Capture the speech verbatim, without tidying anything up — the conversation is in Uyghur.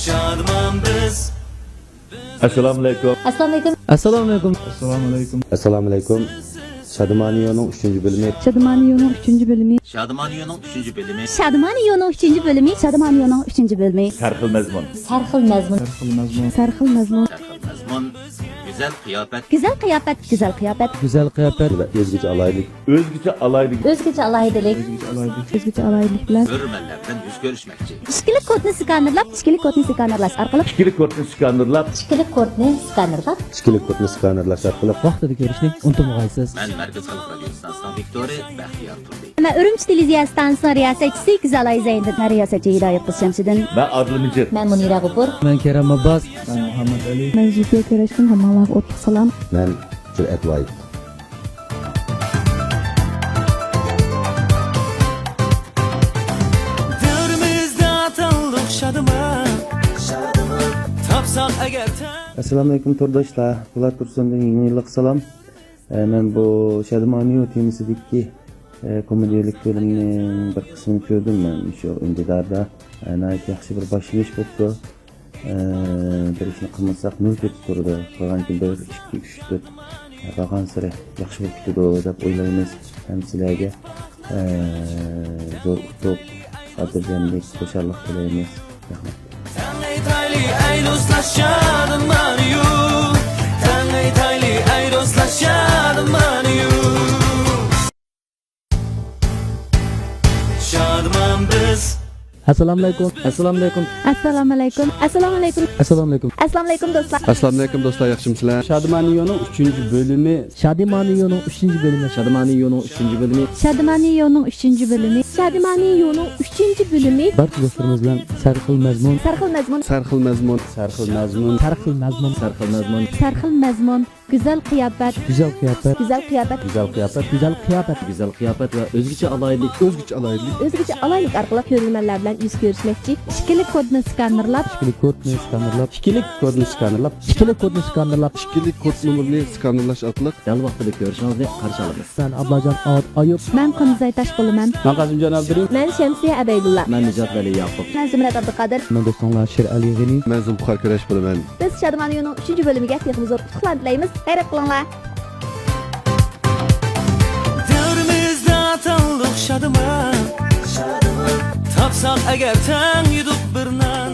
ئەسسالامۇ ئەلەيكۇم. ئەسسالامۇ ئەلەيكۇم. ئەسسالامۇ ئەلەيكۇم. ئەسسالامۇ ئەلەيكۇم. شادىمانىيونىڭ ئۈچىنچى بۆلۈمى. شادىمانىيونىڭ ئۈچىنچى بۆلۈمى. شادىمانىيونىڭ ئۈچىنچى بۆلۈمى. شادىمانىيونىڭ ئۈچىنچى بۆلۈمى. شادىمانىيونىڭ ئۈچىنچى بۆلۈمى. سەرخىل مەزمۇن. سەرخىل مەزمۇن. سەرخىل مەزمۇن. سەرخىل مەزمۇن. سەرخىل مەزمۇن. گۈزەل قىياپەت. گۈزەل قىياپەت. گۈزەل قىياپەت. گۈزەل قىياپەت. ۋە ئۆزگىچە ئالاھىدىلىك. ئۆزگىچە ئالاھىدىلىك. ئۆزگىچە ئالاھىدىلىك. ئۆزگىچە ئالاھىدىلىك. ئۆزگىچە ئالاھىدىلىك بىلەن. ھۆرمەنلەر بىلەن يۈز كۆرۈشمەكچى. ئىككىلىك كودنى سكانېرلاپ. ئىككىلىك كودنى سكانېرلاش ئارقىلىق. ئىككىلىك كودنى سكانېرلاپ. ئىككىلىك كودنى سكانېرلاپ. ئىككىلىك كودنى سكانېرلاش ئارقىلىق. ۋاقتىدا كۆرۈشنى ئۇنتۇمىغايسىز. مەن مەركىزىي خەلق رادىيو ئىستانسىسىنىڭ دىكتورى بەختىيار تۇردى. مەن ئۈرۈمچى تېلېۋىزىيە ئىستانسىسىنىڭ رىياسەتچىسى گۈزەل ئايزەينىدىن. مەن رىياسەتچى ھىدايەت قىز شەمشىدىن. مەن ئادىل مىجىت. مەن مۇنىرە غوپۇر. مەن كېرەم ئابباس. مەن مۇھەممەد ئەلى. مەن زۇلپىيە كۆرەشكىن، ھەممىڭلارغا ئوتلۇق سالام. مەن جۈرئەت ۋايىت. دەۋرىمىزدە ئاتالىق شادىمان، تاپساق ئەگەر تەڭ. ئەسسالامۇئەلەيكۇم تورداشلار، پولات تۇرسۇندىن يېڭى يىللىق سالام. ئە، مەن بۇ شادىمانىيو تېمىسىدىكى، ئە، كومېدىيەلىك فىلىمنىڭ بىر قىسمىنى كۆردۈم مەن شۇ ئىنتىزاردا. ئە، ناھايىتى ياخشى بىر باشلىنىش بوپتۇ. ئە، بىر ئىشنى قىلمىساق نۇر كېتىپ تۇرىدۇ. قىلغاندىكىن بىر، ئىككى، ئۈچ، تۆت، ئە، بارغانسېرى ياخشى بولۇپ كېتىدۇ دەپ ئويلايمىز. ھەم سىلەرگە، ئە، زور ئۇتۇق، خاتىرجەملىك، خۇشاللىق تىلەيمىز. رەھمەت. تەڭ ئېيتايلى، ئەي دوستلار، شادىمانىيۇ. تەڭ ئېيتايلى، ئەي دوستلار، شادىمانىيۇ. شادىمان بىز. ئەسسالامۇئەلەيكۇم. ئەسسالامۇئەلەيكۇم. ئەسسالامۇئەلەيكۇم. ئەسسالامۇئەلەيكۇم. ئەسسالامۇئەلەيكۇم. ئەسسالامۇئەلەيكۇم دوستلار. ئەسسالامۇئەلەيكۇم دوستلار، ياخشىمۇسىلەر؟ شادىمانىيونىڭ ئۈچىنچى بۆلۈمى. شادىمانىيونىڭ ئۈچىنچى بۆلۈمى. شادىمانىيونىڭ ئۈچىنچى بۆلۈمى. شادىمانىيونىڭ ئۈچىنچى بۆلۈمى. شادىمانىيونىڭ ئۈچىنچى بۆلۈمى. بارچە دوستلىرىمىز بىلەن سەرخىل مەزمۇن. سەرخىل مەزمۇن. سەرخىل مەزمۇن. سەرخىل مەزمۇن. سەرخىل مەزمۇن. سەرخىل مەزمۇن. گۈزەل قىياپەت. گۈزەل قىياپەت. گۈزەل قىياپەت. گۈزەل قىياپەت. گۈزەل قىياپەت. گۈزەل قىياپەت ۋە ئۆزگىچە ئالاھىدىلىك. ئۆزگىچە ئالاھىدىلىك. ئۆزگىچە ئالاھىدىلىك ئارقىلىق كۆرۈرمەنلەر بىلەن يۈز كۆرۈشمەكچى. ئىككىلىك كودنى سكانېرلاپ. ئىككىلىك كودنى سكانېرلاپ. ئىككىلىك كودنى سكانېرلاپ. ئىككىلىك كودنى سكانېرلاپ. ئىككىلىك كود نومۇرىنى سكانېرلاش ئارقىلىق. دەل ۋاقتىدا كۆرۈشىڭىزنى قارشى ئالىمىز. مەن ئابلاجان ئاۋۇت ئايۇپ. مەن قۇنزاي تاشقۇلىمەن. مەن قاسىمجان ئابدۇرېھىم. مەن شەمسىيە ئەبەيدۇللا. مەن نىجات ۋەلى ياقۇپ. مەن زۇمرەت ئابدۇقادىر. مەن دوستۇڭلار شېرئەلى غېنى. مەن زۇلپىقار كۆرەش بولىمەن. بىز شادىمانىيونىڭ ئۈچىنچى بۆلۈمىگە تېخىمۇ زور ئۇتۇقلارنى تىلەيمىز. خەيرات قىلىڭلار. دەۋرىمىزدە ئاتالىق شادىمان، تاپساق ئەگەر تەڭ يېدۇق بىر نان.